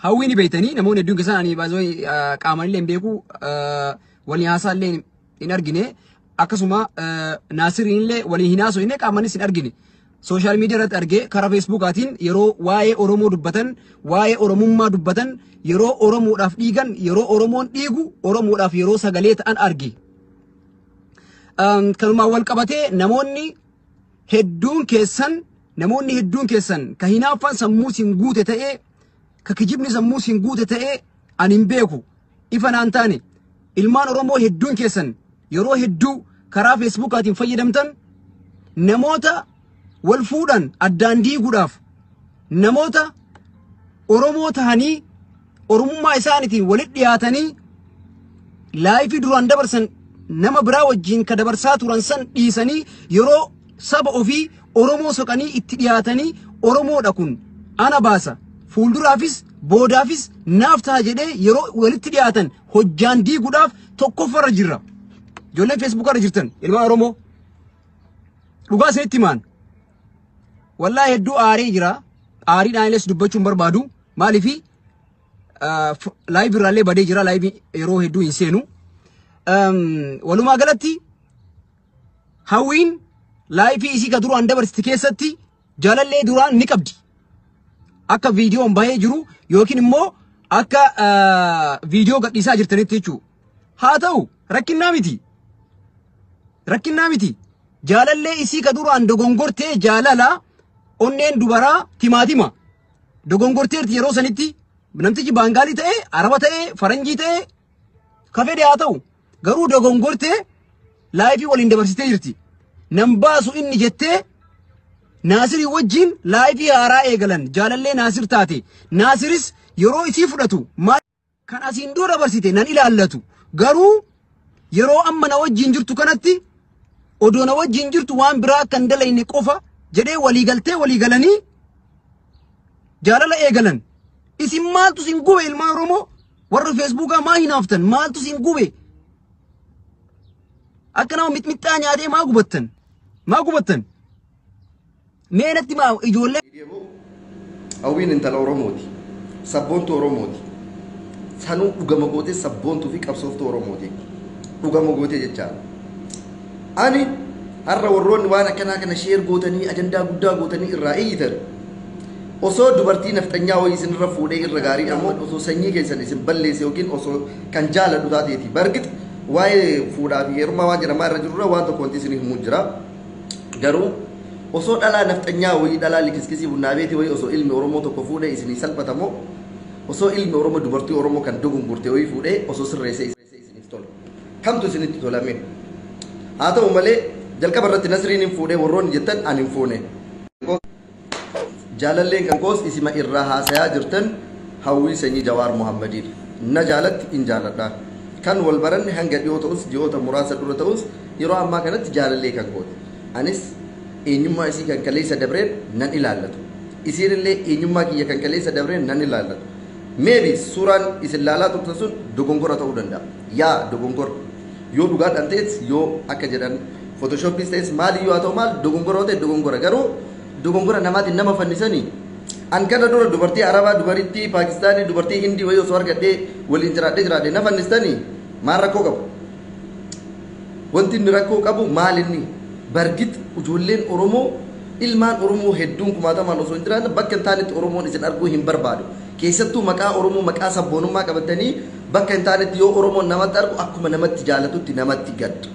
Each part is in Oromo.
Hawwii ni beeytanii namoonni hedduun keessan ani baay'ee qaamaan illee hin beeku, waliin haasaa illee hin argine, akkasuma Naasiriin illee waliin hin haasofne, qaamaanis hin argine. Social media irratti argee karaa Feesbuukaatiin yeroo waa'ee Oromoo dubbatan, waa'ee Oromummaa dubbatan, yeroo Oromoodhaaf dhiigan, yeroo Oromoon dhiigu Oromoodhaaf yeroo sagalee ta'an arge. Kanumaan wal qabatee namoonni hedduun keessan ka hinaaffaan sammuu siin guute ta'ee, ka kijibni sammuu siin guute ta'ee, ani hin beeku, ifa naan taane, ilmaan Oromoo hedduun keessan yeroo hedduu karaa Feesbuukaatiin fayyadamtan namoota wal fuudhan addaan diiguudhaaf, namoota Oromoo tahanii Oromummaa isaaniitiin walitti dhiyaatanii life duraan dabarsan nama biraa wajjin ka dabarsaa turan san dhiisanii yeroo saba ofii Oromoo soqanii itti dhiyaatanii, Oromoodha kun ana baasa, fuulduraafis boodaafis naaf ta'a jedhee yeroo walitti dhiyaatan hojjaan diiguudhaaf tokkoffarra jirra. Ijoolleen Feesbuukarra jirtan, ilmaan Oromoo, dhugaa isinitti himaan. Wallaahi hedduu aaree jira. Aariidhaan illee dubbachuu hin barbaadu. Maaliifi live irraallee badee jira. Live yeroo hedduu hin seenu. Walumaa galatti Hawwiin life isii ka duraan dabarsite keessatti jaalallee duraan ni qabdi. Akka viidiyoon bahee jiru yookiin immoo akka viidiyoo gadhiisaa jirtanitti jechuudha. Haa ta'u, rakkinnaa miti. Rakkinnaa miti. Jaalallee isii ka duraan dogongortee, jaalala onneen dubaraa timaatima. Dogongorteerti yeroo sanitti, namtichi Baangaalii ta'e, Araba ta'e, Faranjii ta'e, ka fedhe haa ta'u. Garuu dogongortee life waliin dabarsitee jirti. Nan baasu inni jettee Naasirii wajjin life haaraa eegalan, jaalallee Naasir taate. Naasiris yeroo isii fudhatu maal kan asiin dura dabarsite nan ilaallatu. Garuu yeroo amma na wajjin jirtu kanatti odoo na wajjin jirtu waan biraa akka hin dalayne qofa jedhee waliigaltee walii galanii jaalala eegalan. Isin maaltu isin gube, ilmaan Oromoo? Warra Feesbuukaa maa hinaaftan? Maaltu isin gube? Akka nama mixmixxaa nyaatee maa gubattan? Maa gubattan? Mee natti maa ijoollee. Hawwiin intala Oromooti. Sabboontuu Oromooti. Sanuu dhugama gootee sabboontuu fi qabsooftuu Oromooti. Dhugama gootee jechaadha. Ani har'a warroonni waan akkanaa kana share gootanii ajandaa guddaa gootanii irraa iyyitan, osoo dubartii nafxanyaa wayii isinirra fuudhee irra gaarii, ammoo osoo sanyii keessan isin balleesse yookiin osoo kan jaaladhu taateeti. Bargit waa'ee fuudhaa fi heerumaa waan jedhamaa irra jirurra waan tokko wanti isin himuu jira. Garuu osoo dhalaa nafxanyaa wayii, dhalaa likiskisii bunnaa beetii wayii osoo ilmi Oromoo tokko fuudhee isinii salphatamoo, osoo ilmi Oromoo dubartii Oromoo kan dogongorte wayii fuudhee osoo sirreessee isiniif tola? Kamtu isinitti tolame? Haa ta'u malee, jalqaba irratti Nasriin hin fuudhee warroonni jettan, ani hin fuune. Jaalalleen kan koos isima irraa haasayaa jirtan Hawwii Sanyii Jawaar Muhammadiidha. Na jaalatti, in jaaladha. Kan wal baranne hanga dhiyoo ta'us, ji'oota muraasa dura ta'us, yeroo ammaa kanatti jaalallee kan kooti. Anis eenyummaa isii kan kaleessa dabreen nan ilaallatu. Isiin illee eenyummaa kiyya kan kaleessa dabreen nan ilaallatu. Maybe suuraan isin laalaa turtan sun dogongora ta'uu danda'a. Yaa dogongora. Yoo dhugaadhaan ta'es, yoo akka jedhan Photoshopis ta'es, maaliyyuu haa ta'u, maal dogongora yoo ta'e dogongora. Garuu dogongora namaatiin nama fannisanii, an kana dura dubartii Arabaa, dubartii Paakistaanii, dubartii Hindii wayii osoo argadhee waliin jiraadhee na fannistanii, maal rakkoo qabu? Wanti inni rakkoo qabu maal inni? Bargit ijoolleen Oromoo, ilmaan Oromoo hedduun kumaatamaan osoo hin jiraanne, bakka hin taanetti Oromoon isin arguu hin barbaadu. Keessattuu maqaa Oromoo, maqaa sabboonummaa qabatanii bakka hin taanetti yoo Oromoon namatti argu, akkuma namatti jaalatutti namatti gaddu.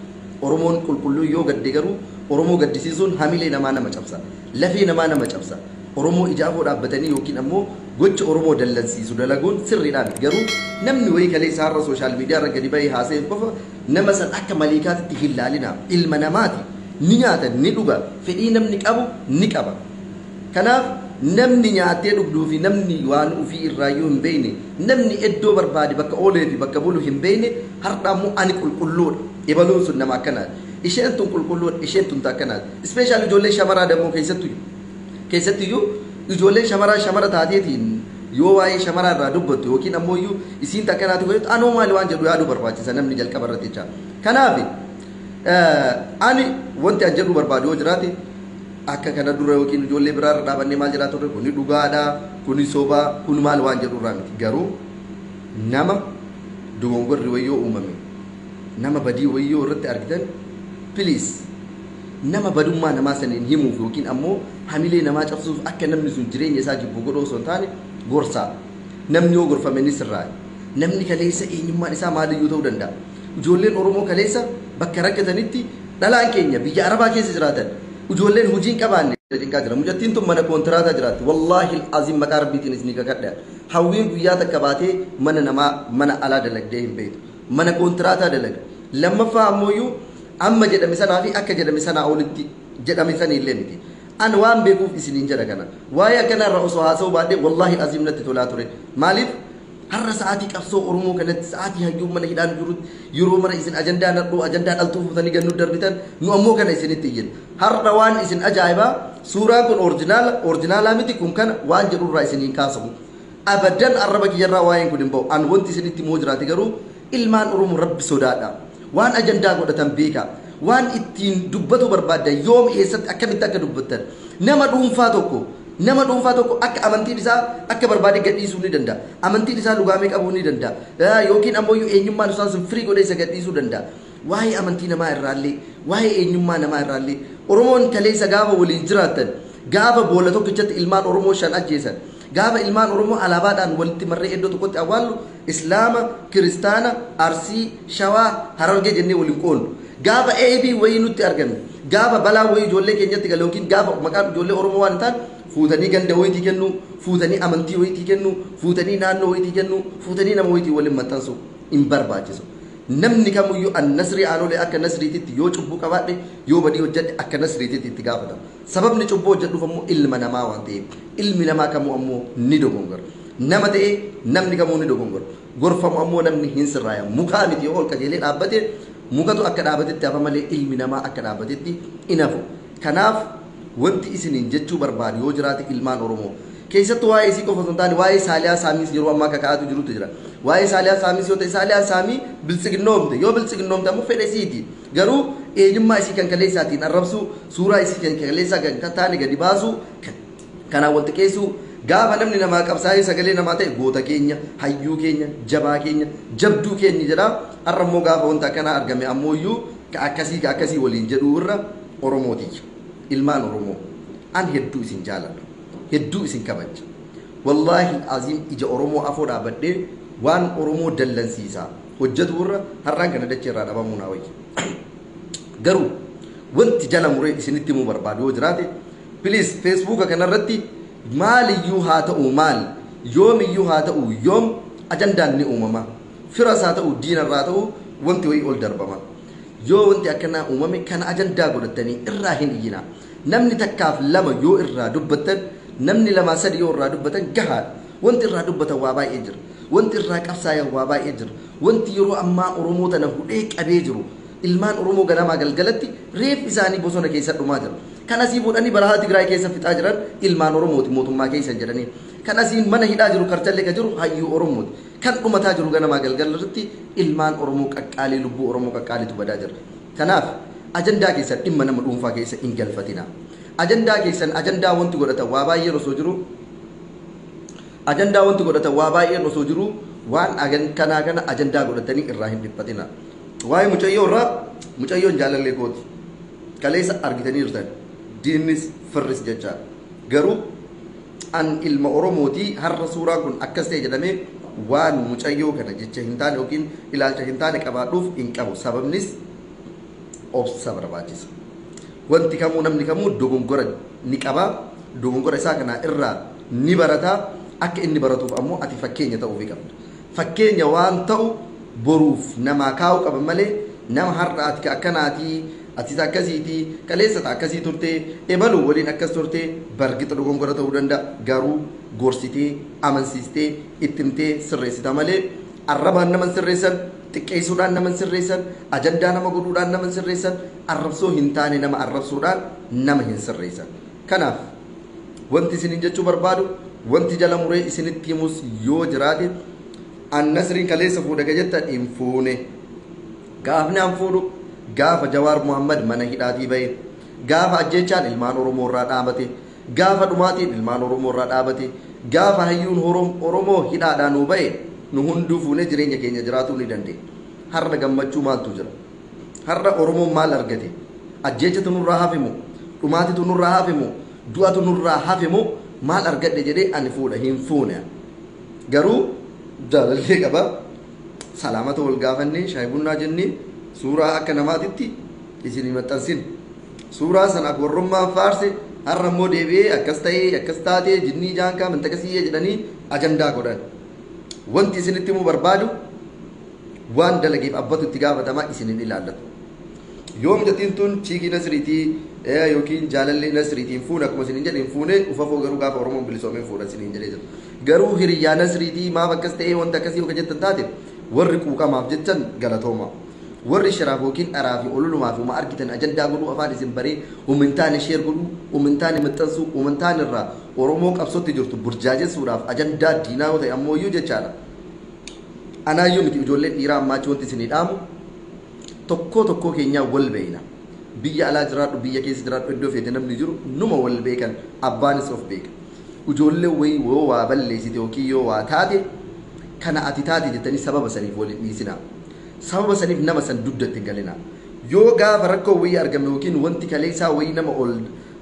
Oromoon qulqulluu yoo gadde garuu Oromoo gaddisiisuun hamilee namaa nama cabsa. Lafee namaa nama cabsa. Oromoo ijaafoo dhaabbatanii yookiin ammoo gocha Oromoo dallansiisu dalaguun sirriidhaa miti. Garuu namni wayii kalee isaarra social media irra gadi bahee haasa'e qofa nama san akka maliikaatitti hin laalina. Ilma namaati. Ni nyaata, ni dhuga. Fedhii namni qabu ni qaba. Kanaaf namni nyaatee dhugduu fi namni waan ofii irraayyuu hin beekne, namni iddoo barbaade bakka oolee fi bakka bulu hin beekne, har'a ammoo ani qulqulluudha. Ibaluun sun nama akkanaati. Isheen tun qulqulluudha, isheen tun akkanaati. Especially ijoollee shamaraa dammoo keessattuyyuu. Keessattuyyuu ijoolleen shamaraa shamara taateetiin yoo waa'ee shamaraa irraa dubbattu yookiin ammoo iyyuu isiin takkanaati godhetu anoo maali waan jedhu yaaduu barbaachisa namni jalqaba irratti jecha. Kanaaf ani wanti an jedhuu barbaadu yoo jiraate, Akka kana dura yookiin ijoollee biraarra dhaabannee maal jedhaa turre, kuni dhugaadha, kuni sobaa, kun maal waan jedhurraa miti. Garuu nama dogongorri wayyoo uumame, nama badii wayyoo irratti argitan, please, nama badummaa namaa saniin himuuf yookiin ammoo hamilee namaa cabsuuf akka namni sun jireenya isaa jibbu godhuu osoo hin taane gorsaa. Namni yoo gorfame ni sirraa. Namni kaleessa eenyummaan isaa maaliyyuu ta'uu danda'a. Ijoolleen Oromoo kaleessa bakka rakkatanitti, dhalaan keenya biyya Arabaa keessa jiraatan, ijoolleen hojii hin qabaanne cinqaa jira. Mucattiin tun mana koontiraataa jiraatti. Wallaahi aziim, maqaa Rabbiitiin isinii kakadha. Hawwiin guyyaa takka baatee mana namaa, mana alaa dalagdee hin beektu. Mana koontiraataa dalaga. Lammaffaa ammoo amma jedhame sanaa fi akka jedhame sanaa olitti jedhame sanii illee miti. An waan beekuuf isiniin jedha kana. Waa'ee akkanaa irraa osoo haasa'uu baadhee wallaahi aziim natti tolaa ture. Maaliif? Har'a sa'aatii qabsoo Oromoo kanatti, sa'aatii hayyuun mana hidhaan jirutti, yeroo mara isin ajandaa nadhoo, ajandaa dhaltuu fuutanii gannuu darbitan, nu ammoo kana isinitti iyyin. Har'a waan isin ajaa'ibaa, suuraan kun orjinaala orjinaalaa miti, kun kana waan jedhurraa isiniin kaasamu. Abadan arraba kiyyarraa waa'een kun hin ba'u. An wanti isinitti immoo jiraate garuu, ilmaan Oromoo, Rabbi sodaadha. Waan ajandaa godhatan beekaa. Waan ittiin dubbatu barbaaddan, yoom, eessatti, akkamitti akka dubbattan. Nama dhuunfaa tokko akka amantiin isaa akka barbaade gadhiisuu ni danda'a. Amantiin isaa lugaamee qabuu ni danda'a. Yookiin ammoo eenyummaan isaa sun firii godhee isa gadhiisuu danda'a. Waa'ee amantii namaa irraallee, waa'ee eenyummaa namaa irraallee, Oromoon kaleessa gaafa waliin jiraatan, gaafa boolla tokkichatti ilmaan Oromoo shan ajjeesan, gaafa ilmaan Oromoo alaabaadhaan walitti marree iddoo tokkotti awwaallu, Islaama, Kiristaana, Arsii, Shawaa, Harargee jennee waliin qoonnu. Gaafa eebii wayii nutti argame, gaafa balaa wayii ijoollee keenyatti gale yookiin gaafa maqaan ijoollee Oromoo waan hin taane fuutanii ganda wayiitii kennu, fuutanii amantii wayiitii kennu, fuutanii naannoo wayiitii kennu, fuutanii nama wayiitii waliin maxxansu hin barbaachisu. Namni kamiyyuu, an Nasrii Aanolee akka Nasriititti yoo cubbuu qabaadhe, yoo badii hojjedhe, akka Nasriititti itti gaafatama. Sababni cubbuu hojjedhuuf ammoo ilma namaa waan ta'eef, ilmi namaa kamuu ammoo ni dogongora. Nama ta'ee namni kamuu ni dogongora. Gorfamu ammoo namni hin sirraaya. Mukaa miti, yoo ol qajeelee dhaabbate mukatu akka dhaabatetti hafa malee ilmi namaa akka dhaabatetti hin hafu. Kanaaf wanti isiniin jechuu barbaadu yoo jiraate, ilmaan Oromoo, keessattuu waa'ee isii qofa osoo hin taane waa'ee Saaliyaa Saamiis yeroo ammaa kaka'aatu jirutu jira. Waa'ee Saaliyaa Saamiis yoo ta'e, Saaliyaa Saamii biltsiginnoomte, yoo biltsiginnoomte ammoo fedha isiiti. Garuu eenyummaa isii kan kaleessaatiin arrabsuu, suuraa isii kan kaleessaa kan taane gadi baasuu, kanaan wal xiqqeessuu, gaafa namni namaa qabsaa'ee sagalee namaa ta'e goota keenya, hayyuu keenya, jabaa keenya, jabduu keenya jedha. Har'a immoo gaafa wanta akkanaa argame ammoo iyyuu ka akkasii ka akkasii waliin jedhuu irra, Oromootiyya. Ilmaan Oromoo, an hedduu isin jaaladha. Hedduu isin kabaja. Wallaahi aziim, ija Oromoo afoo dhaabbadhee waan Oromoo dallansiisaa hojjetu irra har'aan kana dachee irraa dhabamuu naa wayya. Garuu wanti jala muree isinitti himuu barbaadu yoo jiraate, please, Feesbuuka kanarratti maaliyyuu haa ta'u maal, yoomiyyuu haa ta'u yoom, ajandaan ni uumama. Firas haa ta'u, diinarraa ta'u, wanti wayii ol darbama. Yoo wanti akkanaa uumame, kana ajandaa godhatanii irraa hin iyyinaa. Namni takkaaf lama yoo irraa dubbattan, namni lamaa sadi yoo irraa dubbatan gahaadha. Wanti irraa dubbatan waa baay'ee jira. Wanti irraa qabsaayan waa baay'ee jira. Wanti yeroo ammaa Oromoo tana hudhee qabee jiru, ilmaan Oromoo ganamaa galgalatti reeffi isaanii bosona keessa dhumaa jira. Kan asii fuudhanii barahaa Tigraay keessa fixaa jiran ilmaan Oromooti mootummaa keessa jedhanii. Kan asiin mana hidhaa jiru, karchallee ka jiru hayyuu Oromooti. Kan dhumataa jiru ganamaa galgala irratti ilmaan Oromoo qaqqaalii, lubbuu Oromoo qaqqaaliitu badaa jira. Kanaaf ajandaa keessan dhimma nama dhuunfaa keessa hin galfatina. Ajandaa keessan ajandaa wanti godhatan waa baay'een osoo jiru, ajandaa wanti godhatan waa baay'een osoo jiru, waan kanaa kana ajandaa godhatanii irraa hin dhiphatina. Waa'ee mucayyoo irraa, mucayyoon jaalallee kooti. Kaleessa argitanii jirtan, diinnis firris jechaadha. Garuu an ilma Oromootii, har'a suuraan kun akkas ta'e jedhamee waan mucayyoo kana jecha hin taane yookiin ilaalcha hin taane qabaadhuuf hin qabu. Sababnis obsa barbaachisa. Wanti kamuu, namni kamuu dogongora ni qaba. Dogongora isaa kana irraa ni barata. Akka inni baratuuf ammoo ati fakkeenya ta'uufii qabda. Fakkeenya waan ta'u boruuf namaa kaa'uu qaba malee, nama har'a ati akkanaatii, ati akkasiitii, kaleessa akkasii turte, ebaluu waliin akkas turte, bargixa dogongora ta'uu danda'a. Garuu gorsitee, amansiistee, ittimtee sirreessita malee arrabaan nama sirreessan, xiqqeessuudhaan nama sirreessan, ajandaa nama godhuudhaan nama sirreessan, arrabsoo hin taane nama arrabsuudhaan nama hin sirreessan. Kanaaf wanti isinin jechuu barbaadu, wanti jala muree isinitti himus yoo jiraate, an Nasriin kaleessa fuudhe ka jettan, hin fuune. Gaafni an fuudhu gaafa Jawaar Muhammad mana hidhaatii bahe. Gaafa ajjechaan ilmaan Oromoo irraa dhaabate, gaafa dhumaatiin ilmaan Oromoo irraa dhaabate, gaafa hayyuun Oromoo hidhaadhaan nu ba'e, nu hunduu fuunee jireenya keenya jiraatuu ni dandeenya. Har'a gammachuu maaltu jira? Har'a Oromoon maal argate? Ajjechatu nurraa hafe moo? Dhumaatitu nurraa hafe moo? Du'atu nurraa hafe moo? Maal argadhe jedhee ani fuudha hin fuune. Garuu jaalallee qaba. Salaamata wal gaafannee shaayii bunnaa jennee suuraa akka namaatitti isin maxxansin. Suuraa sana akka warrummaan faarse har'a immoo deebi'ee akkas ta'ee akkas taatee jinnii jaankaa mantaqasiyyee jedhanii ajandaa godhan. Wanti isinitti himuu barbaadu waan dalageef abbatu itti gaafatamaa isin hin ilaallatu. Yoo mucattiin tun chiikii Nasriitii yookiin jaalallee Nasriitiin fuune akkuma isin jedhe hin fuune, ufafoo garuu gaafa Oromoon bilisoomeen fuudha isin jedhee jira. Garuu hiriyyaa Nasriitii maaf akkas ta'ee wanta akkasii yoo jettan taate warri quuqamaaf jechan galatooma. Warri shiraaf yookiin dharaa fi ololumaa fi uma argitan ajandaa godhuu afaan isin baree uummantaan share godhuu, uummantaan maxxansuu, uummantaan irraa Oromoo qabsootti jirtu burjaajessuudhaaf ajandaa diinaa yoo ta'e ammoo iyyuu jechaadha. Anaayyuu miti ijoolleen dhiiraa ammaa achi wanti isinii dhaamu tokkoo tokkoo keenyaa wal beeyna. Biyya alaa jiraadhu, biyya keessa jiraadhu, iddoo feete namni jiru numa wal beekan, abbaanis of beeka. Ijoollee wayii yoo waa balleessite yookiin yoo waa taate kana ati taate jettanii sababa saniif wal hin dhiisinaa. Sababa saniif nama san dugdatti hin galinaa. Yoo gaafa rakkoo wayii argame yookiin wanti kaleessaa wayii nama ol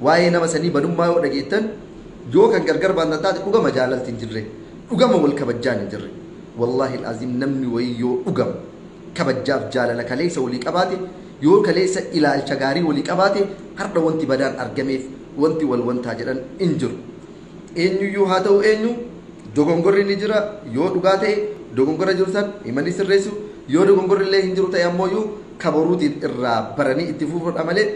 waa'ee nama sanii badummaa yoo dhageettan yoo kan gargar baantan taate dhugama jaalalti hin jirre, dhugama wal kabajjaan hin jirre. Wallaahi alazim namni wayii yoo dhugama kabajjaaf jaalala kaleessa walii qabaate, yoo kaleessa ilaalcha gaarii walii qabaate, har'a wanti badaan argameef wanti wal wantaa jedhan hin jiru. Eenyuyyuu haa ta'u eenyu dogongorri ni jira. Yoo dhugaa ta'e dogongora jiru san himanii sirreessu, yoo dogongorri illee hin jiru ta'e ammoo kabaruutiin irraa baranii itti fufuudha malee.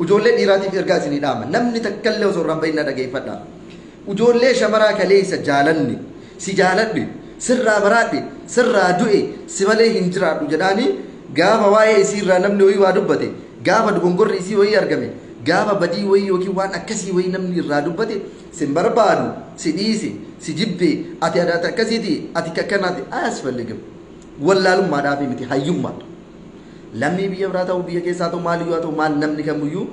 Ijoollee dhiiraatiif ergaa isinii dhaama, namni takkallee osoo irraan bahin na dhageeffadha. Ijoollee shamaraa kaleessa jaalanni si jaaladhe, sirraa baraadhe, sirraa du'e, si malee hin jiraadhu jedhaanii gaafa waa'ee isiirraa namni wayii waa dubbate, gaafa dogongorri isii wayii argame, gaafa badii wayii yookiin waan akkasii wayii namni irraa dubbate, sin barbaadu, si dhiise, si jibbe, ati adaata akkasiiti, ati kakkanaati ayasfalligim. Wallaalummaadhaaf miti, hayyummaadha. Lammii biyya biraa ta'u, biyya keessaa ta'u, maaliyyuu haa ta'u maal, namni kamiyyuu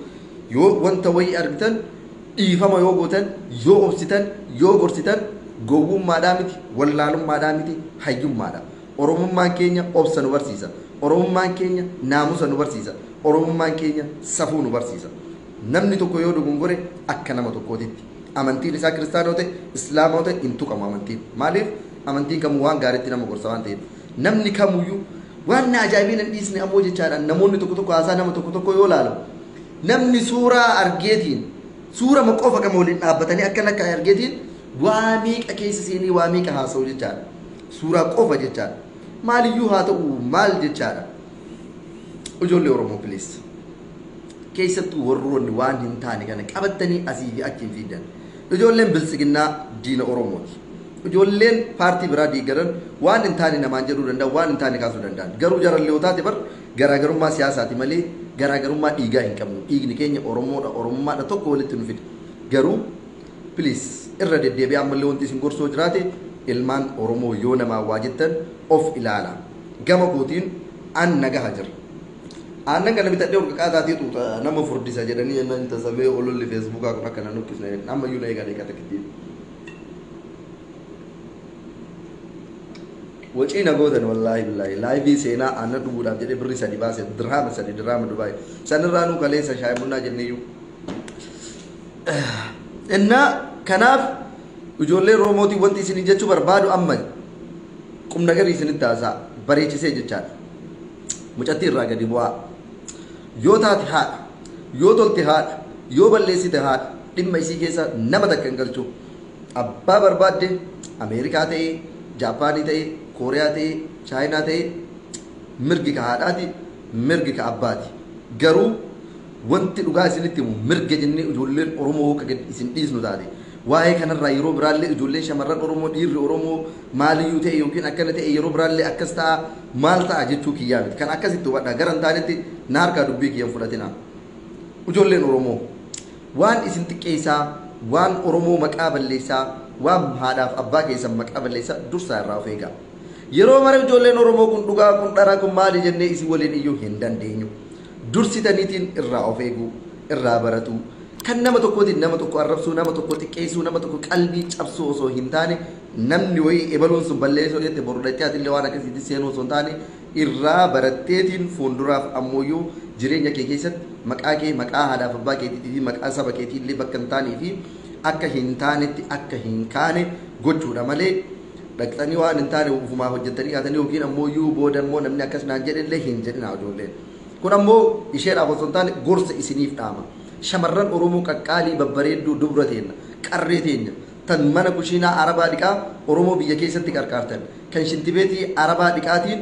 yoo wanta wayii argitan dhiifama yoo gootan, yoo obsitan, yoo gorsitan, gowwummaadhaa miti, wallaalummaadhaa miti, hayyummaadha. Oromummaan keenya obsa nu barsiisa. Oromummaan keenya naamusa nu barsiisa. Oromummaan keenya safuu nu barsiisa. Namni tokko yoo dogongore akka nama tokkootitti amantiin isaa kiristaanoo ta'e, islaamoo ta'e hin tuqamu amantiin. Maaliif? Amantiin kamuu waan gaariitti nama gorsa waan ta'eef. Namni kamuyyuu waan na ajaa'ibiin hin dhiisne ammoo jechaadha. Namoonni tokko tokko haasaa nama tokko tokko yoo ilaalamu, namni suuraa argeetiin, suura qofa kama waliin dhaabbatanii akka lakka argeetiin waa meeqa keessa seenii waa meeqa haasa'u jechaadha. Suuraa qofa jechaadha. Maaliyyuu haa ta'u maal jechaadha. Ijoollee Oromoo, please. Keessattuu warroonni waan hin taane kana qabattanii asii fi achi hin fiidan. Ijoolleen biltsiginnaa diina Oromooti. Ijoolleen paartii biraa deeggaran waan hin taane namaan jedhuu danda'an, waan hin taane kaasuu danda'an. Garuu jarallee yoo taate bar garaagarummaa siyaasaati malee garaagarummaa dhiigaa hin qabnu. Dhiigni keenya Oromoodha, Oromummaadha, tokko walitti nu fida. Garuu please irra deddeebi'aa ammallee wanti isin gorsoo jiraate, ilmaan Oromoo yoo namaa waa jettan of ilaala. Gama kootiin an nagaha jira. Aannan kana bitadhee holqa qaataatii tuuta nama furdisa jedhanii jennaan tasamee ololli feesbuukaa kun akka na nuqqisne ammayyuu na eegaa deekaa takkitti. Wacii na gootan, wallaahi billaahi live seenaa aannan dhuguudhaaf jedhee birrii 3 baase, dirhaama 3, dirhaama Dubaay sanirraa nuu kaleessa shaayii bunnaa jenneeyyuu. Innaa kanaaf ijoollee Oromootiin wanti isinii jechuu barbaadu amma qubna garii isinitti haasaa bareechisee jechaadha. Mucattii irraa gadi bu'aa. Yoo taate haadha, yoo tolte haadha, yoo balleessite haadha, dhimma isii keessa nama takka hin galchu. Abbaa barbaadde Ameerikaa ta'ee, Jaapaanii ta'ee, Kooriyaa ta'ee, Chaayinaa ta'ee, mirgi ka haadhaati, mirgi ka abbaati. Garuu wanti dhugaa isinitti himu, mirga jennee ijoolleen Oromoo akka gad isin dhiisnu taate, waa'ee kanarraa yeroo biraallee ijoolleen shamarran Oromoo, dhiirri Oromoo maaliyyuu ta'e yookiin akkana ta'e yeroo biraallee akkas ta'a maal ta'a jechuu kiyyaa miti. Kan akkasitti hubadhaa, gara hin taanetti na harkaa dubbii kiyyan fudhatina. Ijoolleen Oromoo waan isin xiqqeessaa, waan Oromoo maqaa balleessaa, waan haadhaaf abbaa keessan maqaa balleessaa dursaa irraa of eegaa. Yeroo mara ijoolleen Oromoo kun dhugaa, kun dhara, kun maali jennee isin waliin iyyuu hin dandeenyu. Dursitaniitiin irraa of eeguu. irraa baratu. Kan nama tokkootiin nama tokko arrabsuu, nama tokko xiqqeessuu, nama tokko qalbii cabsuu osoo hin taane namni wayii ebaluun sun balleessoo jette boru illee waan akkasiitti seenuu osoo hin taane irraa baratteetiin fuulduraaf ammoo jireenya kee keessatti maqaa kee maqaa haadhaaf abbaa keetii fi maqaa saba keetii illee bakka hin taanee fi akka hin taanetti akka hin kaane gochuudha malee dhaqxanii waan hin taane ufumaa hojjettanii kaatanii yookiin ammoo booda immoo namni akkas naan jedhe illee hin jedhina ijoolleen. Kun ammoo isheedhaaf osoo hin taane gorsa isiniif dhaama. Shamarran Oromoo qaqqaalii babbareedduu dubra teenya qarree teenya tan mana kushiinaa arabaa dhiqaa Oromoo biyya keessatti qarqaartan kan shintibeetii arabaa dhiqaatiin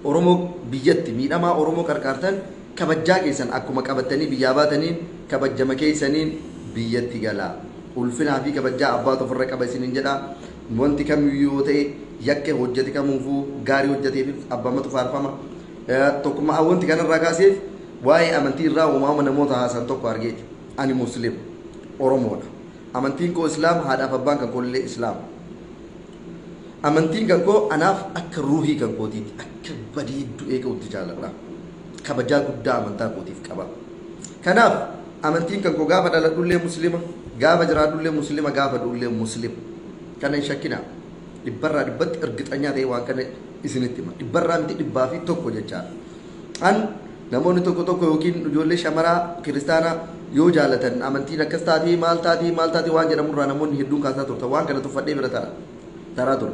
Oromoo biyyatti miidhamaa Oromoo qarqaartan kabajjaa keessan akkuma qabattanii biyyaa baataniin kabajjama keessaniin biyyatti galaa. Ulfinaa fi kabajjaa abbaatu ofirra qaba isiniin jedha. Wanti kamiyyuu yoo ta'e yakka hojjete kamuufuu gaarii hojjeteef abbamatu faarfama. Tokkummaa wanti kanarraa kaaseef waa'ee amantii irraa uumama namoota haasan tokko argeeti. Ani Muslim Oromoodha. Amantiin koo Islaam, haadhaaf abbaan kan koollee Islaam. Amantiin kan koo anaaf akka ruuhii kan kootiiti akka badeedduu eeguutti jaaladha. Kabajaa guddaa amantaa kootiif qaba. Kanaaf amantiin kan koo gaafa dhaladhullee Muslima, gaafa jiraadhullee Muslima, gaafa du'ullee Muslima. Kana hin shakkinaa. Dhibbarraa dhibbatti ergixanyaa ta'e waan kana isinitti hima. Dhibbarraa miti 101 jechaadha. An namoonni tokko tokko yookiin ijoollee shamaraa kiristaanaa yoo jaalatan amantiin akkas taatee maal taatee maal taatee waan jedhamurraa namoonni hedduun kaasaa turtan waan kana tuffadhee bira taraa ture.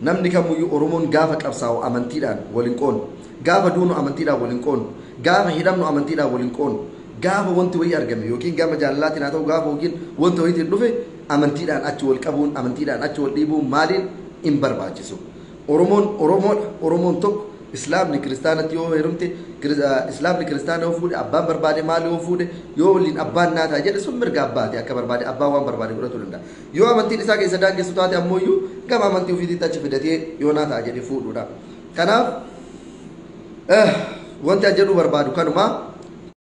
Namni kamuyyuu Oromoon gaafa qabsaa'u amantiidhaan waliin qoonu, gaafa duunu amantiidhaan waliin qoonu, gaafa hidhamnu amantiidhaan waliin qoonu, gaafa wanti wayii argame yookiin gama jaalalaatiin haa ta'u gaafa yookiin wanta wayiitiin dhufe amantiidhaan achi wal qabuun amantiidhaan achi wal dhiibuun maaliin hin barbaachisu. Oromoon Oromoodha. Oromoon tokko Islaamni kiristaanatti yoo heerumte, Islaamni kiristaana yoo fuudhe, abbaan barbaade maal yoo fuudhe, yoo waliin abbaan naa ta'a jedhe sun mirga abbaati akka barbaade abbaan waan barbaade godhachuu danda'a. Yoo amantiin isaa keessa daangessu taate ammoo gama amantii ofiitti achi fidatee yoo naa ta'a jedhe fuudhuudha. Kanaaf wanti an jedhu barbaadu kanuma.